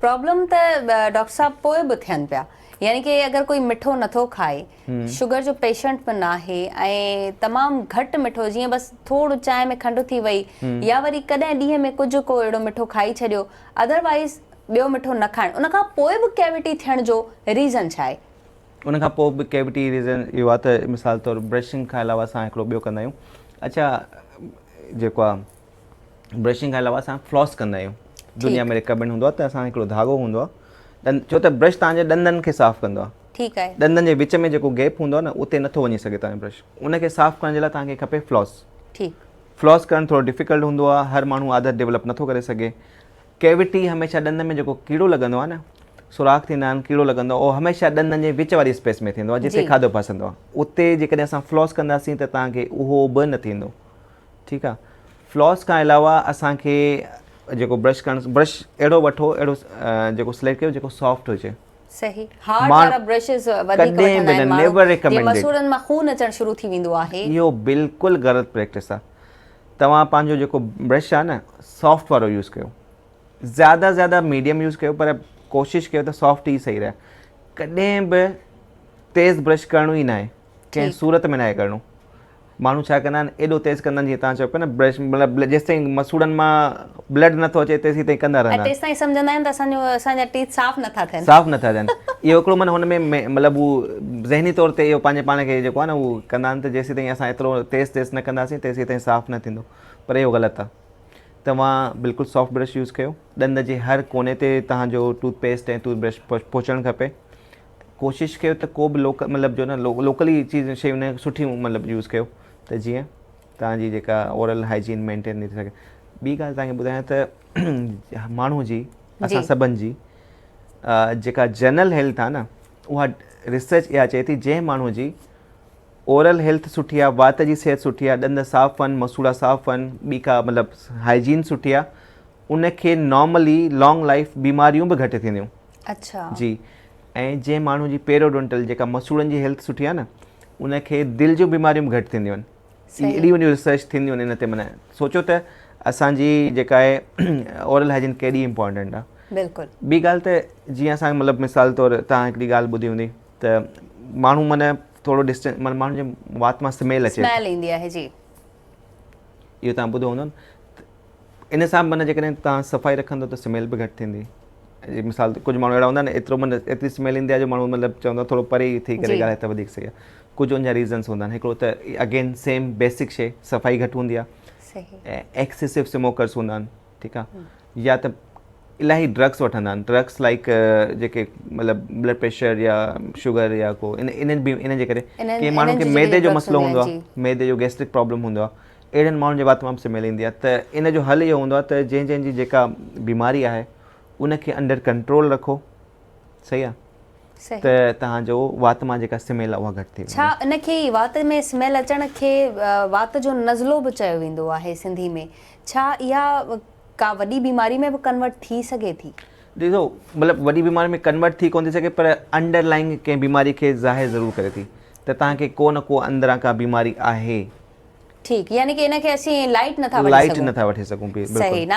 Problem ته doctor صاحب پوء به ٿين پيا يعني ڪي اگر ڪوئي مٺو نٿو کائي شگر جو پيشنٽ به ناهي ۽ تمام گهٽ مٺو جيئن بس ٿورو چانهه ۾ کنڊ ٿي وئي يا وري ڪڏهن ڏينهن ۾ ڪجهه ڪو اهڙو مٺو کائي ڇڏيو ادروائز ٻيو مٺو نه کائڻ ان کان پوء به ڪيوٽي ٿيڻ جو ريزن ڇا آهي؟ ان کان پوء به ڪيوٽي ريزن اهو آهي ته مثال طور برشنگ کان علاوه اسان هڪڙو ٻيو ڪندا آهيون اڇا جيڪو آهي برشنگ کان علاوه اسان فلاس ڪندا آهيون دنيا ۾ ريڪمينڊ هوندو آهي ته اسان هڪڙو ڌاڳو هوندو آهي ڏند ڇو ته برش توهان جي ڏندن کي صاف ڪندو آهي ٺيڪ آهي ڏندن جي وچ ۾ جيڪو گيپ هوندو آهي نه اتي نٿو وڃي سگهي توهان جو برش ان کي صاف ڪرڻ جي لاء توهان کي کپي فلاس ٺيڪ فلاس ڪرڻ ٿورو ڊفيڪلٽ هوندو آهي هر ماڻهو عادت ڊيولپ نٿو ڪري سگهي ڪيوٽي هميشه ڏند ۾ جيڪو ڪيڙو لڳندو آهي نه سوراخ ٿيندا آهن ڪيڙو لڳندو آهي اهو هميشه ڏندن جي وچ واري اسپيس ۾ ٿيندو آهي جتي کاڌو ڦاسندو آهي اتي جيڪڏهن اسان فلاس ڪنداسين ته توهان کي اهو به نه ٿيندو ٺيڪ آهي فلاس کان علاوه اسان کي جيڪو برش ڪرڻ برش اهڙو وٺو اهڙو جيڪو سليڪٽ ڪيو جيڪو سافٽ هجي صحيح هارڊ وارا برشز وڌيڪ وٺندا آهن ماڻهو جي مسوڙن مان خون اچڻ شروع ٿي ويندو آهي اهو بلڪل غلط پريڪٽس آهي توهان پنهنجو جيڪو برش آهي نه سافٽ وارو يوز ڪيو زياده زياده ميڊيم يوز ڪيو پر ڪوشش ڪيو ته سافٽ ئي صحيح رهي ڪڏهن به تيز برش ڪرڻو ئي ناهي ڪنهن صورت ۾ ناهي ڪرڻو ماڻهو ڇا ڪندا آهن ايڏو تيز ڪندا آهن جيئن توهان چئو پيا نه برش مطلب جيستائين مسوڙن مان بلڊ نٿو اچي تيسين تائين ڪندا رهندا آهن تيستائين سمجهندا آهن ته اسان جو اسان جا ٽيٿ صاف نٿا ٿين صاف نٿا ٿين اهو هڪڙو معنيٰ هن ۾ مطلب هو ذهني طور تي اهو پنهنجي پاڻ کي جيڪو آهي نه هو ڪندا آهن ته جيسين تائين اسان ايترو تيز تيز نه ڪنداسين تيسين تائين صاف نه ٿيندو پر اهو غلط آهي توهان بلڪل سافٽ برش يوز ڪيو ڏند جي هر ڪوني تي توهان جو ٽوٿ پيسٽ ۽ ٽوٿ برش پهچڻ کپي ڪوشش ڪيو ته ڪو به لوڪل مطلب جو نه لوڪلي چيز شيون نه سٺيون مطلب يوز ڪيو ته جيئن توهان جي جيڪا اورل هائجين مينٽين ٿي سگهي ٻي ڳالهه توهان کي ٻڌايان ته ماڻهو جي اسان سڀن جي جيڪا جنرل هيلٿ آهي نه اها ريسرچ اها چئي ٿي جنهن ماڻهو جي اورل هيلٿ سٺي آهي وات جي صحت سٺي آهي ڏند صاف آهن مسوڙا صاف آهن ٻي ڪا مطلب هائجين سٺي آهي ان کي نارملي لانگ لائف بيماريون به گهٽ ٿينديون اڇا جي ۽ جنهن ماڻهو جي پيروڊونٽل جيڪا مسوڙن جي هيلٿ سٺي آهي نه ان کي دل جون بيماريون به گهٽ ٿينديون آهن ايڏي وڏيون ريسرچ ٿينديون آهن ان تي معنی سوچو ته اسان جي جيڪا آهي اورل هائجين ڪيڏي امپورٽنٽ آهي بلڪل ٻي ڳالهه ته جيئن اسان مطلب مثال طور تان هڪڙي ڳالهه ٻڌي هوندي ته ماڻهو معنی ٿورو ڊسٽنس معنی ماڻهو جي وات مان سميل اچي سميل ايندي آهي جي اهو تان ٻڌو هوندو ان سان معنيٰ جيڪڏهن توهان صفائي رکندو ته سميل به گهٽ ٿيندي جي مثال ڪجهه ماڻهو اهڙا هوندا آهن ايترو معنيٰ ايتري سميل ايندي آهي جو ماڻهو مطلب چوندو آهي ٿورو پري ٿي ڪري ڳالهائي ته وڌيڪ صحيح آهي ڪجهه ان جا ريزنس هوندا آهن هڪڙو ته اگين سيم بيسڪ شي صفائي گهٽ هوندي آهي ۽ ايڪسيسو سموڪرس هوندا آهن ٺيڪ آهي يا ته الاهي ڊرگس وٺندا آهن ڊرگس لائڪ جيڪي مطلب بلڊ پريشر يا شگر يا ڪو انهن به انهن جي ڪري ڪي ماڻهن کي معدي جو مسئلو هوندو آهي معدي جو گيسٽرڪ پرابلم هوندو آهي اهڙن ماڻهن جي وات مان به سميل ايندي آهي ته ان جو حل اهو هوندو آهي ته جنهن جنهن جي جيڪا بيماري آهي ان کي انڊر ڪنٽرول رکو صحيح آهي ته توهان جو وات مان جيڪا سميل آهي اها گهٽ ٿي ويندي. ڇا ان کي ئي وات ۾ سميل اچڻ کي وات جو نزلو به چيو ويندو آهي سنڌي ۾ ڇا اها ڪا وڏي بيماري ۾ به ڪنورٽ ٿي سگهي ٿي؟ ڏسو مطلب وڏي بيماري ۾ ڪنورٽ ٿي ڪونه ٿي سگهي پر انڊر لائنگ ڪنهن بيماري کي ظاهر ضرور ڪري ٿي ته توهان کي ڪو نه ڪو اندران ڪا بيماري آهي. ٺيڪ يعني ڪي ان کي اسين لائٽ نٿا وٺي لائٽ نٿا وٺي سگهون صحيح.